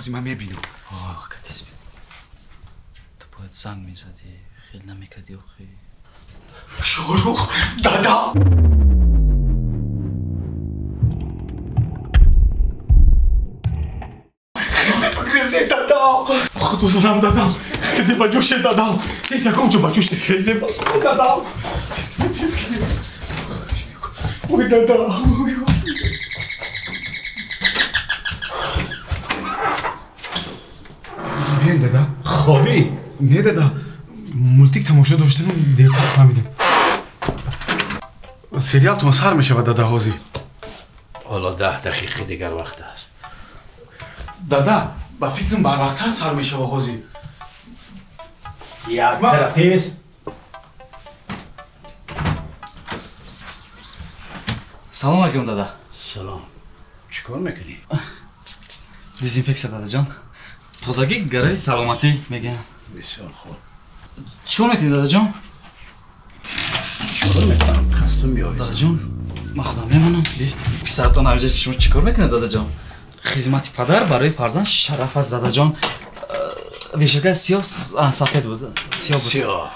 Ҳозир ман мебинам. Оҳ, катис бин. Ту бояд занг мезадӣ, хел намекардӣ охи. Шорух, дада! Хезе дада! Худозанам дадам! Хезе ба ҷӯше дадам! Ягон ҷо ба ҷӯше хезе дадам! Ой, дада! Бен дада. Хобӣ? Не дада. Мултик тамошо доштам, дертар фаҳмидам. Сериалтон сар мешавад дада ҳозир. Ҳоло 10 дақиқаи дигар вақт аст. Дада, ба фикрам барвақттар сар мешавад ҳозир. Як тарафист. Салом алейкум дада. Салом. Чӣ кор мекунӣ? Дезинфексия дадаҷон. Тозагӣ гарави саломатӣ мегӯянд. Бисёр хуб. Чӣ кор мекунӣ дадаҷон? Чӣ кор мекунам? Костюм биёвед. Дадаҷон, ман худам мемонам. Биёед. Писаратон ҳамеша шумо чӣ кор мекунед дадаҷон? Хизмати падар барои фарзанд шараф аст дадаҷон. Вешалка сиёҳ, сафед буд. Сиёҳ буд. Сиёҳ.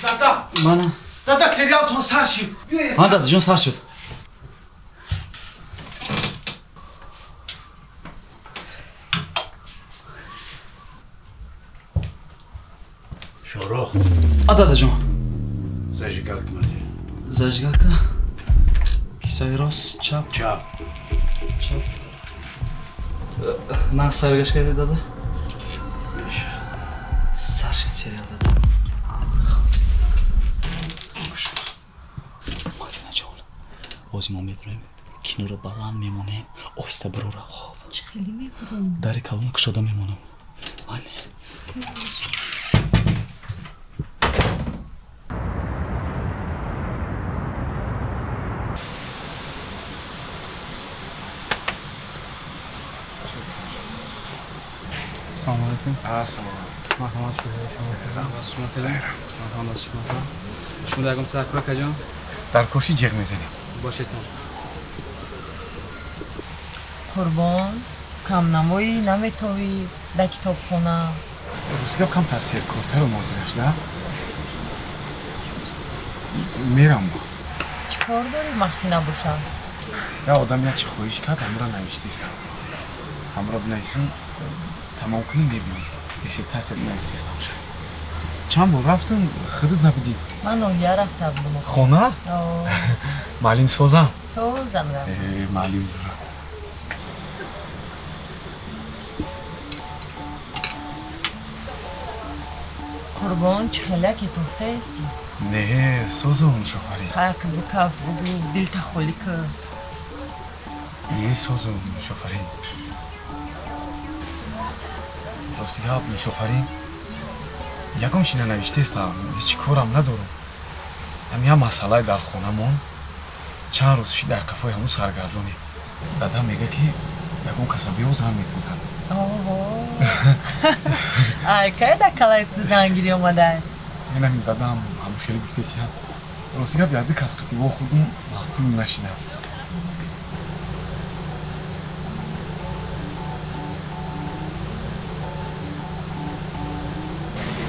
Дада! Мана. Дада, сериалтон сар шуд. Ҳа, дадаҷон, сар шуд. Шорух. А, дадаҷон. Зажигалка мати. Зажигалка? Кисаи рост, чап? Чап. Чап. Нағз саргашт кардед, дада? Мешавад. Сар шуд сериал, дада. Мадина ҷон, ҳозир мо медроем, киноро баланд мемонем, оҳиста бирора. Хоб. Чӣ хеле мебурам? Дари калон кушода мемонам. Майли. Салом алейкум. Салом. Марҳамат шумо. Шумо марҳамат шумо. Шумо дар ягон сар кӯрак ҷон? Дар коши ҷеғ мезанем. Бошедтон. Қурбон, камнамоӣ наметовӣ дар китобхона. Рости гап камтар серкортару мозираш, да? Мерам. Чӣ кор дорӣ махфӣ набошад? Я одам як чӣ хоҳиш кард, ҳамро навиштаистам. Ҳамро бинависам, тамом кунем мебинам. Диссертатсия бинавистаистам шад. Чанд бор рафтам, худат набудӣ. Ман ноҳия рафта будам. Хона? Маълим созам? Созам рафт. Маълим зора. Қурбон, чӣ хеле китофтаистӣ? Не, созам, шофарин. Хак бикаф, бугӯ, дилта холӣ кун. Не, созам, шофарин. Рости гап, шофарин, ягон чи нанавиштаистам, ҳеҷ корам надорам. Ҳам як масъалае дар хонамон чанд рӯз шид дар қафои ҳамун саргардонем. Дадам мегӯяд, ки ягон каса биё зан метунтад. Ай, кай дар калаи ту зангирӣ омадай? Инами дадам ҳам хеле гуфтесиям. Рости гап, якду кас қати вохӯрдум, маъқул нашидам.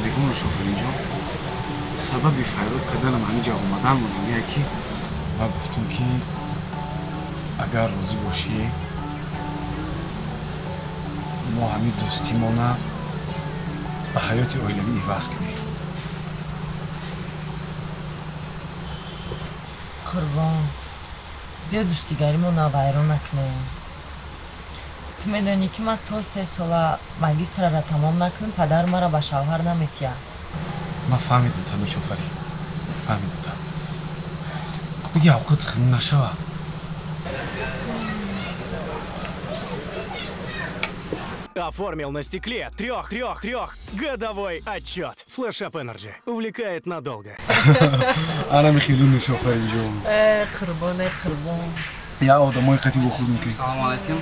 Мегӯм, шофаринҷон, сабаби файрод карданам ҳамин ҷо омаданмон ҳамия ки ман гуфтум, ки агар розӣ бошӣ, мо ҳамин дӯстимона ба ҳаёти оилавӣ иваз кунем. Қурбон, биё дӯстигаримона вайрон накунем. Ту медонӣ, ки ман то 3 сола магистрара тамом накунам, падар маро ба шавҳар наметиҳад. Ман фаҳмидам та, нӯшофарин, фаҳмидам та. Диги авқот хунук нашава. Оформил на стекле 3-3-3 годовой отчет. Flash Up Energy увлекает надолго. Ана михилу нӯшофаринҷон. Қурбон, қурбон. Я одамои қати вохӯрдум, ки Салом алейкум.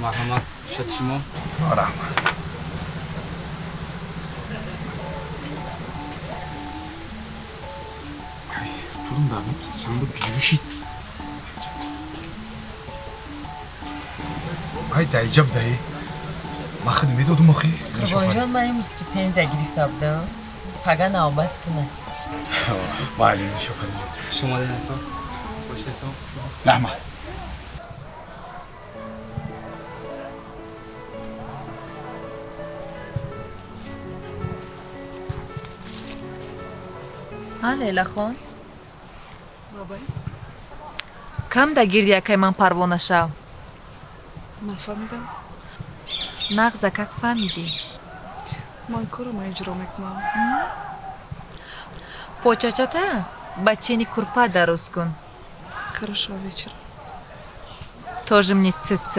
Марҳамат, шоти шумо. Раҳмат. Пулум дар сандуқ биҷӯшид. Ай, даиҷаб даи. Ман худ медодум охи. Қурбонҷон, ман имрӯз стипендия гирифта будам. Пага навбати ту насиб. Майли, Нушофаринҷон. Шумо динатон. Бошедтон. Раҳмат. Ҳа, Лейлахон? Кам да гирди якай ман парвона шав? Нафаҳмидам. Нағза как фаҳмидӣ? Ман корама иҷро мекунам. Почачата ба чени курпа дароз кун. Хорошего вечера. Тоже мне цц.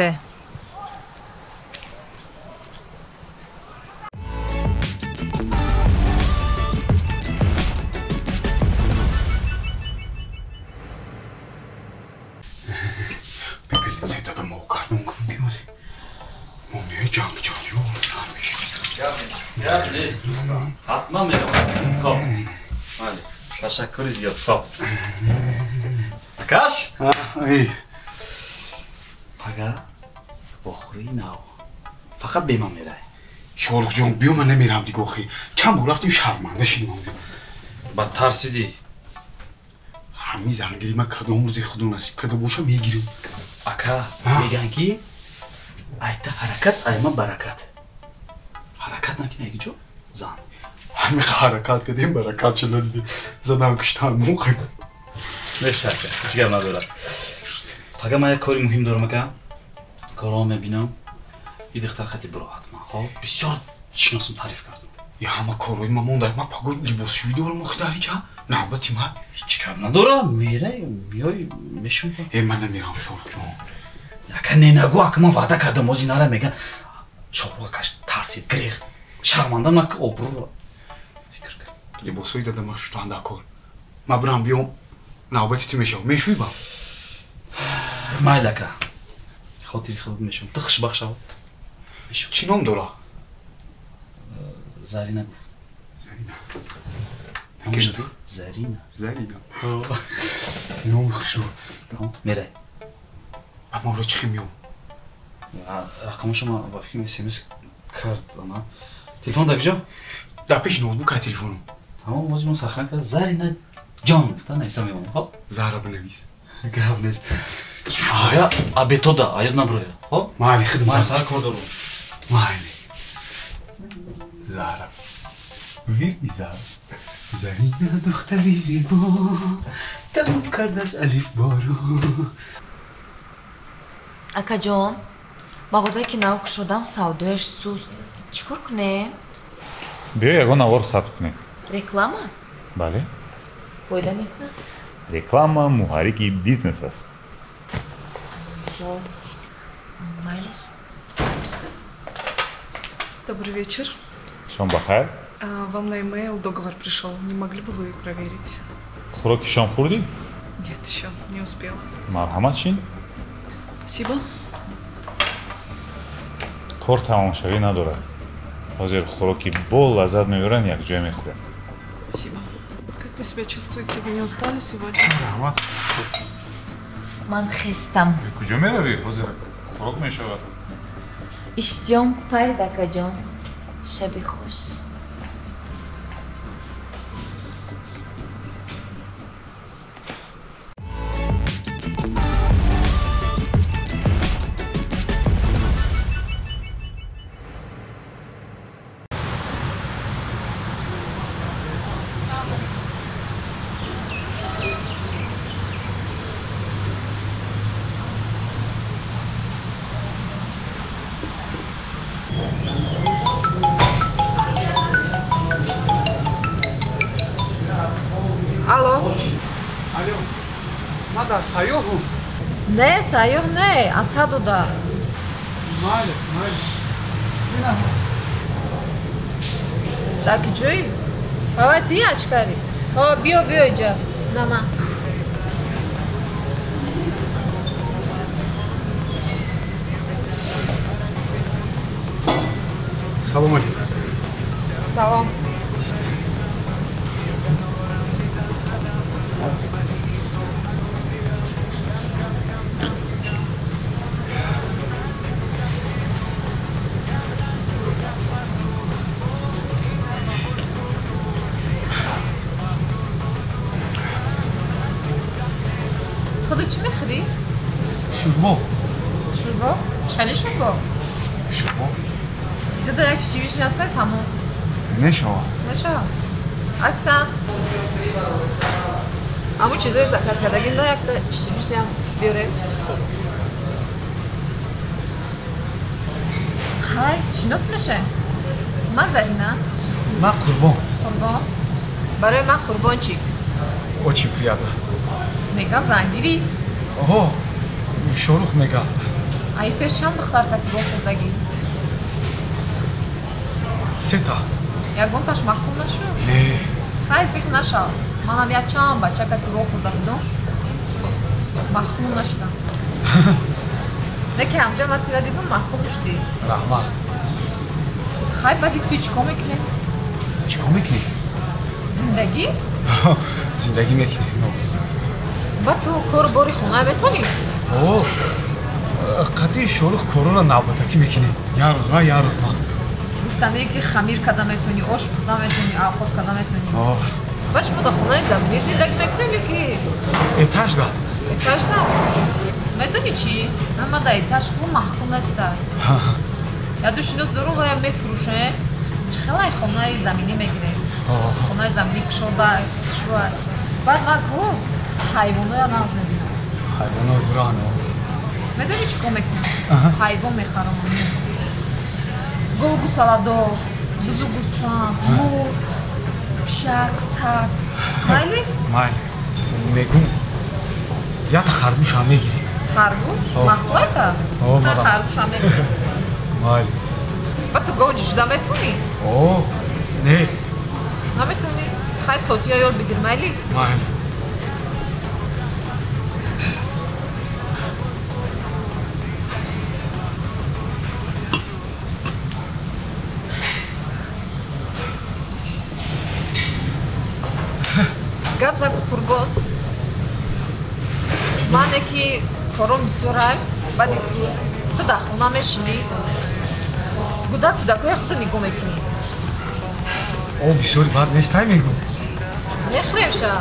Ҳатман меравам. Хоб. Бале. Ташаккури зиёд. Хоб. Акаш? Пага бохӯрии нав. Фақат бе ман мерай. Шоҳрухҷон, биё ман намерам дига охи. Чанд бор рафтим шарманда шидим. Бад тарсидӣ. Ҳамин зангири ман кадом рӯзе худо насиб карда боша мегирем. Ака, мегӯянд ки айта ҳаракат, айма баракат. Ҳаракат накунӣ ягиҷо зан. Ҳамин ҳаракат кардем, баракат шуда дидем. Задан куштан муқим. Нест ака, ҳеҷ гап надорад. Пага ман як кори муҳим дорам ака. Корҳо мебинам. И духтар хати биро ҳатман. Хоб, бисёр шиносам таъриф кард. Я ҳама корҳои ман монда. Ман паго либосшӯӣ дорам охи дар инҷа. Навбати ман. Ҳеҷ гап надорад. Мерай, меёй, мешум. Э, ман намерам, Шоҳрухҷон. Ака не нагӯ, ака ман ваъда кардам, ози нара мегӯяд. Шоҳрух акаш тарсид, гирехт. Шарманда ман обрӯро. Либосҳои дадама шуштан дар кор. Ман бирам биём, навбати ту мешавам. Мешӯй ба? Майли ака. Хотири худ мешавам. Ту хушбахт шав. Чӣ ном дора? Зарина гуфт. Зарина. Зарина. Зарина. Номи хушрӯ. Мерай. Аммо ро чӣ хел меём? Рақамашо ман ба фикрам смс кард ана. Телефон дар куҷо? Дар пеши ноутбук ай телефоном. Тамом, боз ман сахран кард. Зарина ҷон гуфта нависта мемонам. Хоб? Зара бинавис. Гап нест. Ая абетода, аёд наброя. Хоб? Майли, хидм. Ман сар кор дорам. Майли. Зара. Вирни Зара. Зарина духтари зебо, тамом кардааст алифборо. Акаҷон, мағозае ки нав кушодам, савдояш суст. Чӣ кор кунем? Биё ягон навор сабт кунем. Реклама? Бале. Фоида мекунад? Реклама муҳаррики бизнес аст. Рост. Майлиш? Добрый вечер. Шом бахайр. Вам на e-mail договор пришел. Не могли бы вы проверить? Хӯроки шом хӯрдӣ? Нет, еще не успела. Марҳамат, чин? Спасибо. Кор тамомшавӣ надорад. Ҳозир хӯроки бо лаззат мебаранд, якҷоя мехӯрем. Спасибо. Как вы себя чувствуете? Вы не устали сегодня? Раҳмат. Ман хестам. Куҷо меравӣ? Ҳозир хӯрок мешавад. Иштиём парид, акаҷон. Шаби хуш. Алло. Алло. Ма дар сайёҳу? Не, сайёҳ не, Асадуда. Майли, майли. Дар куҷоӣ? Баба ти ачкарӣ? О, биё, биё иҷа. На ман. Салом алейкум. Салом. Худат чӣ мехӯрӣ? Шӯрбо. Шӯрбо? Чӣ хеле шӯрбо? Шӯрбо. Иҷо дар як чичивиш ҳаста тамом. Мешава. Мешава. Афсан. Аму чизои заказ кардагим да якта чичивишниам биёре. Хай, шинос меше? Ман Зарина. Ман Қурбон. Қурбон? Барои ман Қурбончик. Очень приятно. Мега зангирӣ? Оҳо, Шорух мега. Ай пеш чанд духтар кати вохӯрдагӣ? Сета. Ягонташ маъқул нашуд? Не. Хай, зиқ нашав. Манам якчанд бача кати вохӯрда будум. Маъқул нашудам. Леки ҳамҷа ман тура дидум, маъқул шудӣ. Раҳмат. Хай, баъди туй чӣ кор мекунем? Чӣ кор мекунем? Зиндагӣ? Зиндагӣ мекунем. Ба ту кору бори хона метонӣ? О, қатъи Шорух корора навбатакӣ мекунем. Як рӯз ва як рӯз ман. Гуфтане ки хамир карда метонӣ, ош пухта метонӣ, авқот карда метонӣ. Ба шумо дар хонаи заминӣ зиндагӣ мекунед ё ки? Этажда. Этажда? Медонӣ чӣ? Ман дар этаж ку маъқул неста. Яду шинос дорум ва мефурӯшем. Чӣ хелай хонаи заминӣ мегирем. Хонаи заминӣ кушода, кушоа. Баъд ман ку ҳайвоноя нағз мебинам. Ҳайвоно зуран. Медонӣ чӣ кор мекунам? Ҳайвон мехарам. Гов, гусаладор, бузу, гӯсфанд, мурғ, пишак, саг. Майли? Майли. Мегум, ята харгӯшам мегирем. Харгӯш? Маъқулайта? Харгӯшам мегирем. Майли. Ба ту гов ҷушуда метавонӣ? О, не. Наметавонӣ? Хай, тотия ёд бигир, майли? Майли. Гап заку, Қурбон. Мане ки кором бисёрай, баъди ту дар хона мешинӣ, гудак кӯдакҳои худро нигоҳ мекунӣ. О, бисёри бад нестай мегум. Мехӯрем ша.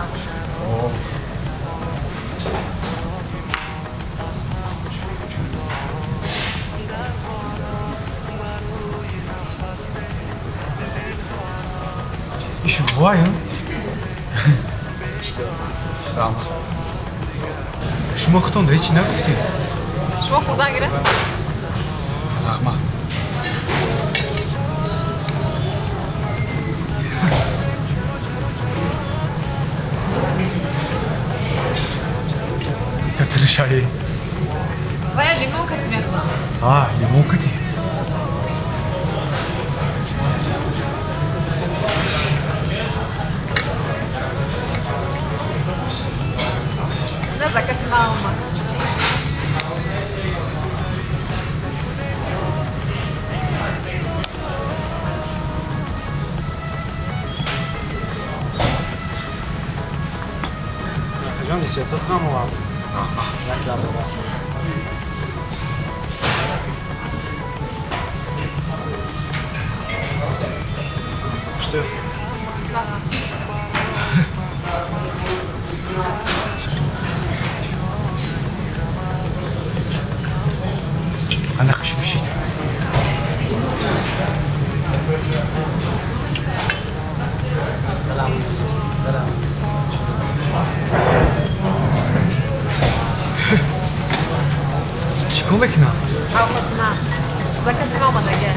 Ишӯрбоаем? Раҳмат. Шумо худтон ҳеҷ нагуфтед. Шумо хӯрдан гиред? Раҳмат. Татыршаи. Вая лимон кати мехӯрам. А, лимон кати. На заказ мама. Жан десертот намовард. Что? Она хашмишит. Салам. Салам. Чӣ кор мекунам? Авқотима. Закатима омадага.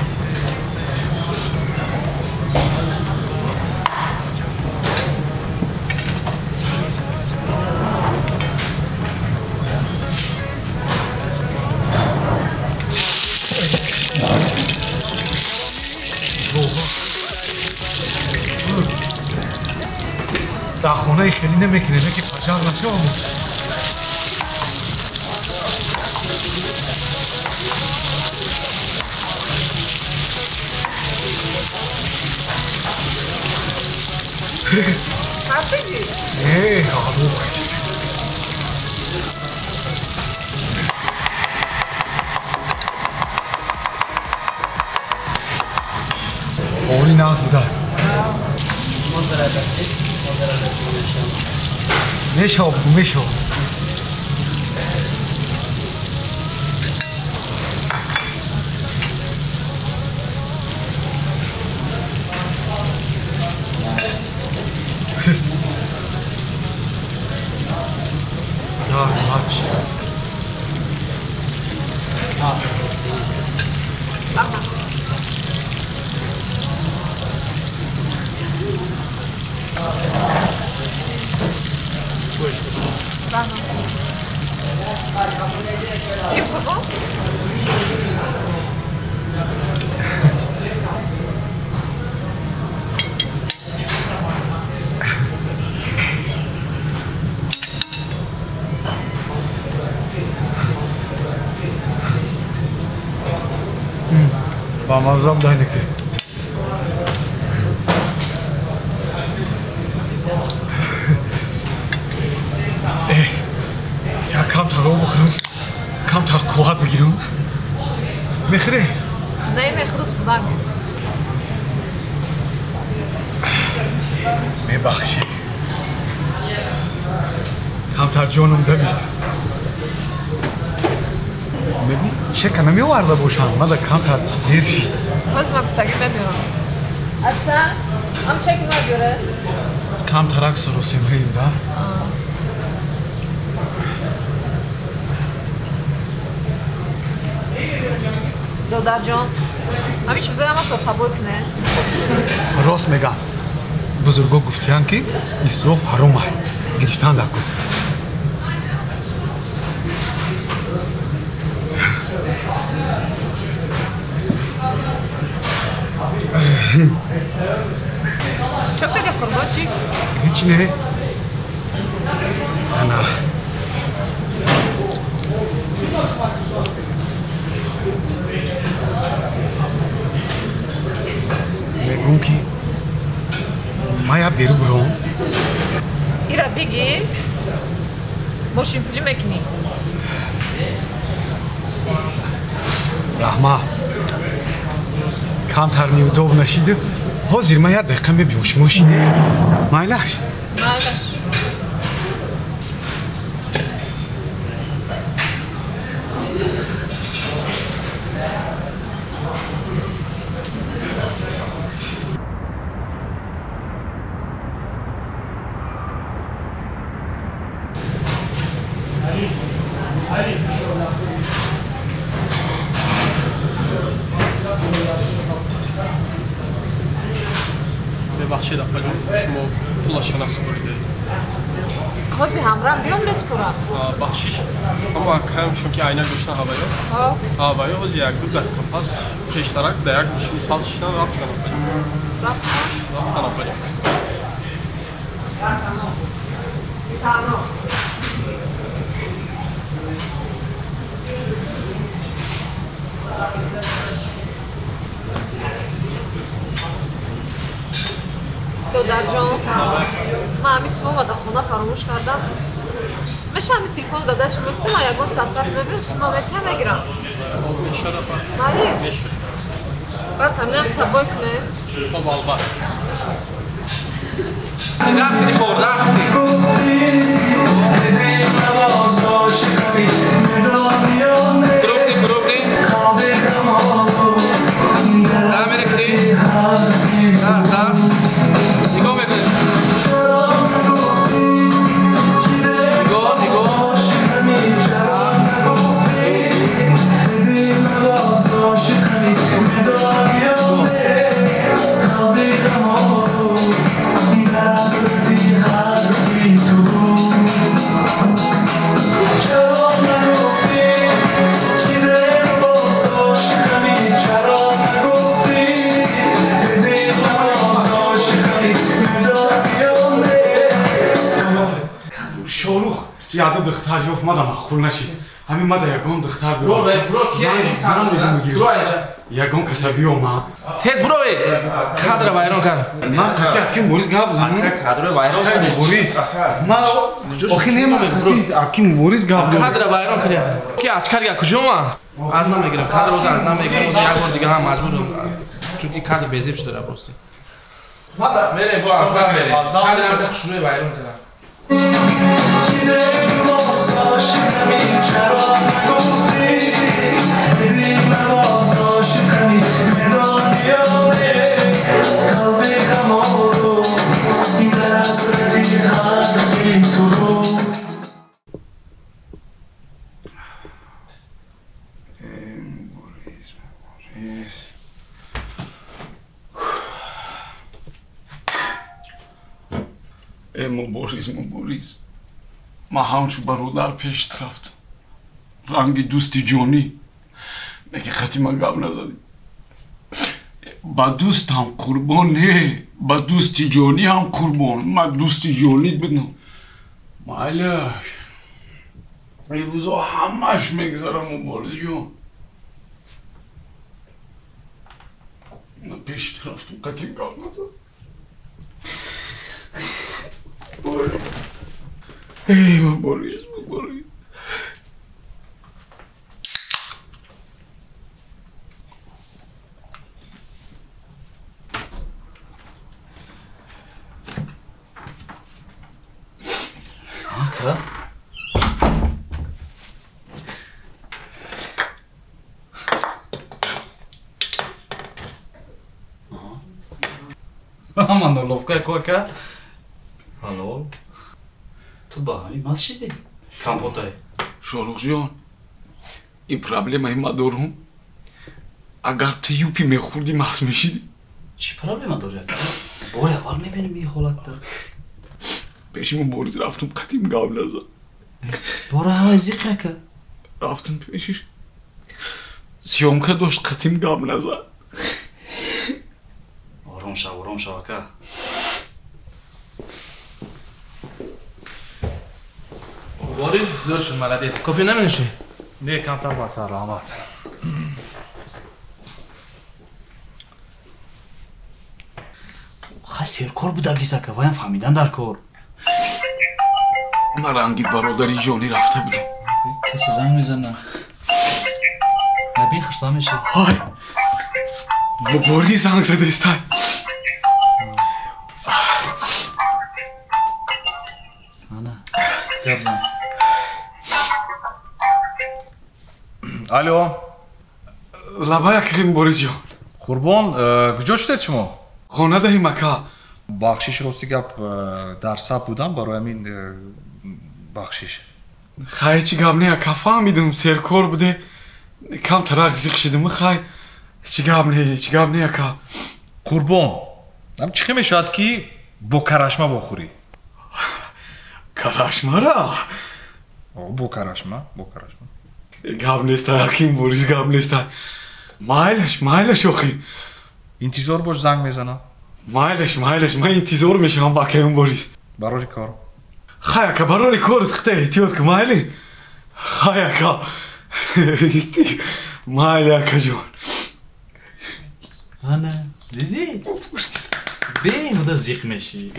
Дар хонаи хеле намекунем, ки пажар нашавам. Ҳафтагӣ? Не, ҳалӯ. Ори нағз буда. Мешав, бугу, мешав. роҳат шид. Ба маззам дайнеки. Я камтар об бихӯрам, камтар қувват бигирам. Мехӯрӣ? Не, мехӯрд худам. Мебахшӣ. Камтар ҷонам давид. Мегӯм, чека намеоварда бошам, мада камтар дер шид. Ҳозир ман гуфтагӣ мебиёрам. Акса, ам чеки мабиёре? Камтарак саросемаем, да? Додарҷон, ҳамин чизои ҳамашро сабой куне. Рост мегам. Бузурго гуфтиянд, ки исроф ҳаром ай. Гирифтан дакун. Чо кади, қурбончик? Ҳеҷ не. Ана. Мегӯм, ки мая беру буром. Ира бигӣ, мошинпулӣ мекунӣ. Раҳмат. Камтар неудобно шиду. Ҳозир ман як дақиқа мебиём, шумо шине. Майлаш? Майлаш. Мебахшед, апаҷон, шумо пулаша насупоридаед. Ҳозир ҳамраҳ биём, месупорам. Бахшиш, аммо акаям чунки айнак доштан ҳаваё. Ҳаваё ҳозир як-ду дақиқа пас пештарак дар як мошини сабз шидан рафтан, апаҷон. Рафтан? Рафтан, апаҷон. Додарҷон, ман ҳамин сумома дар хона фаромӯш кардам. Меша ҳамин телефону дар дасти шумо истам, ман ягон соат пас мебиём, сума метиҳам, мегирам. Хоб, мешад, апа. Майли? Мешад. Баъд ҳаминам сабой кунед. Хоб, албатта. Яда духтар ёфт, мада махул нашид. Ҳамин мада ягон духтар зан мегӯм, ягон каса биёма. Тез буро, кадра вайрон кард. Ман қатъи аким Борис гап занам. Кадра вайрон кард. Борис. Ман охи немам аким Борис гап. Кадра вайрон кард. Ки ачкарга куҷома? Аз намегирам. Кадр оза аз намегирам. Оза як бор дига ҳам маҷбурам. Чунки кадр безеб шуда просто. Мерем, бо аз намерем. Кадр ҳам хушрӯй вайрон зада. Э Мубориз, Мубориз, ман ҳамчун бародар пешт рафтам, ранги дӯсти ҷонӣ, лекин хати ман гап назадӣ. Ба дӯстам қурбон не, ба дӯсти ҷонӣ ҳам қурбон. Ман дӯсти ҷонит будам. Майлаш, ин рӯзо ҳамаш мегзарам, Мубориз ҷон. Ман пешт рафтам, қатъи гап назадам. Эй Мубориз, Мубориз. Ака? Ама ноловка ко ака? Ҳалол. Ту ба ҳамин маст шидӣ? Компотай. Шоҳрухҷон, ин проблемаи ма дорум. Агар ту юпи мехӯрдӣ, маст мешидӣ. Чӣ проблема дорӣ ака? Бори аввал мебинем ин ҳолатда. Пеши Мубориз рафтум, қатъим гап назад. Бора ҳавай зиқ ака. Рафтум пешиш. Съёмка дошт, қатъим гап назад. Ором шав, ором шав ака. Борис, зӯр шуд, молодец. Кофе наменӯшӣ? Не, камтар бадтар, раҳмат. Хай серкор будагис ака, ваям фаҳмидан дар кор. Ман ранги бародари ҷонӣ рафта будам. Касе занг мезана. Набин хирсанд мешавӣ. Ҳай! Мубориз занг задестай. Ана, гап зан. Алло. Лабай акаи Муборизҷон. Қурбон, куҷо шудед шумо? Хона даҳим ака. Бахшиш, рости гап, дар сап будам, барои ҳамин бахшиш. Хай, чӣ гап не ака, фаҳмидум, серкор буде. Кам тарак зиқ шидум, хай. Чӣ гап не, чӣ гап не ака. Қурбон, ам чӣ хел мешавад ки бо карашма вохӯрӣ? Карашмара? Бо карашма, бо карашма. Гап неста, аки Мубориз, гап неста. Майлаш, майлаш охи. Интизор бош, занг мезанам. Майлаш, майлаш, ман интизор мешавам ба акаи Мубориз. Барори кор. Хай ака, барори кор, хта эҳтиёт кун, майли? Хай ака. Майли акаҷон. Ана, дидӣ? Беҳуда зиқ мешӣ.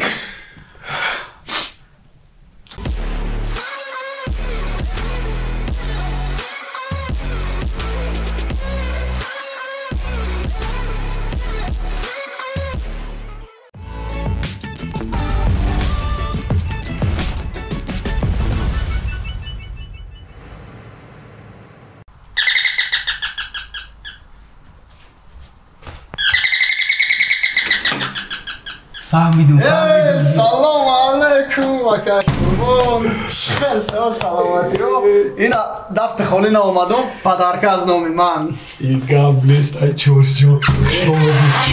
Фаҳмидум. Салом алайкум, ака Қурбон. Чӣ хел саломатиё? Ина дасти холӣ наомадум, падарка аз номи ман. Ин гап нест, ай чорҷон. Хуш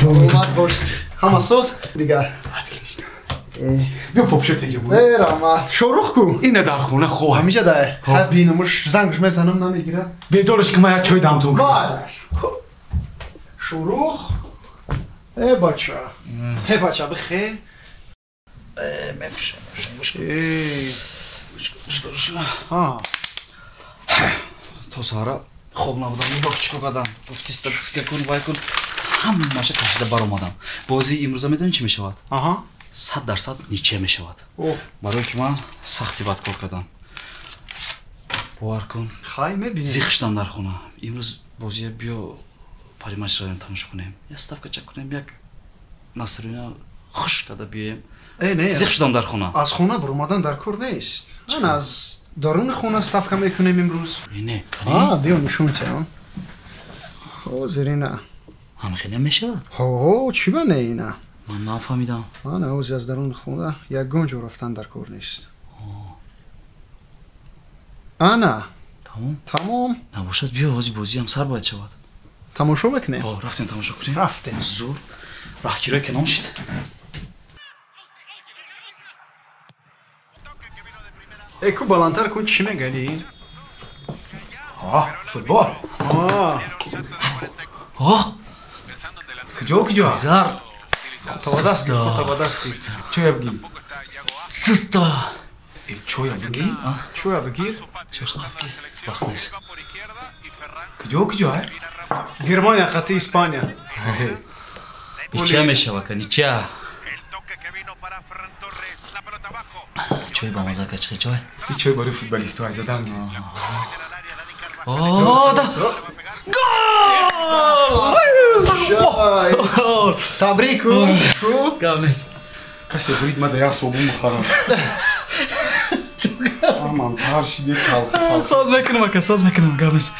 омадӣ. Омад бошед. Ҳама соз дигар. Отлично. Биё попшо теҷа буд. Э, раҳмат. Шорух ку? Ина дар хона хоб. Ҳамиҷа дай. Хай бинумуш, зангш мезанам, намегирад. Бедораш ки ман як чой дамтон кунам. Бале. Шорух. Э бача. Э бача, бихе. Э, мефушам. Э. То саҳара хоб набудам, нигоҳ чӣ кор кардам. Гуфти статистика кун, вай кун. Ҳамаша кашида баромадам. Бозии имрӯза медонӣ чӣ мешавад? Аҳа. 100% ничия мешавад. Барое ки ман сахти бад кор кардам. Бовар кун. Хай мебинем. Зиқ шудам дар хона. Имрӯз бозия биё паримаш равем тамошо кунем. Як ставка чак кунем, як насрина хуш карда биёем. Э, не. Зиқ шудам дар хона. Аз хона баромадан дар кор нест. Ман аз даруни хона ставка мекунем имрӯз. Не. А, биё нишон диҳам. Ҳозир ина. Ҳам хеле мешавад? Ҳо, чӣ ба не ина? Ман нафаҳмидам. Ман ҳозир аз даруни хона ягон ҷо рафтан дар кор нест. Ана. Тамом? Тамом. Набошад, биё ҳозир бозиам сар бояд шавад. Тамошо мекунем? Ҳо, рафтем тамошо кунем. Рафтем. Зур. Раҳгирои калом шид. Э, ку баландтар кун, чӣ мегӯяд? Футбол. Куҷо куҷо? Зар. Хутабадаст, хутабадаст. Чоя бигир. Суста. Чоя бигир? Чоя бигир. Чош қапки. Вақт нест. Куҷо куҷо? Германия қати Испания. Ничья мешава ка, ничья. Чой ба маза качхи чой? Чой барои футболистҳо ай задам. О, да. Гол! Табрик ку. Гап нест. Касе бурид ма да як собун бихарам. Аман тар шиде талх. Соз мекунам ака, соз мекунам, гап нест.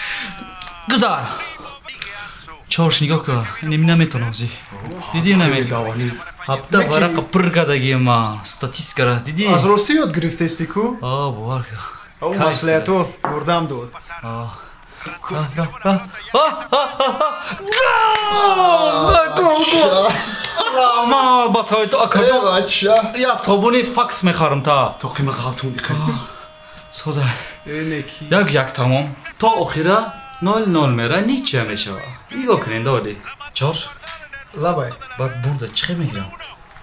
Гузар. Чорш нигоҳ кун, инеми наметонам зи. Дидӣ наме? Ҳабда варақа пур кардагием ма статистикара, дидӣ? Аз ростӣ ёд гирифтести ку? А, бовар кун. Ӯ маслиҳатҳо ёрдам дод. Гол! Гол! Раҳмат ба савои ту акаҷон. Я собуни факс мехарам та. То қима ғалтун диққат. Соза. Як як тамом. То охира 0-0 мера ничья мешава. Нигоҳ кунед оли. Чорш? Лабай. Баъд бурда чӣ хел мегирам?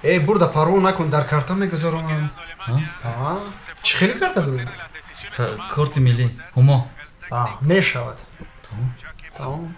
Э, бурда парво накун, дар карта мегузаронам. Чӣ хели карта дорӣ? Корти миллӣ. Ҳумо. Мешавад. Тамом. Тамом.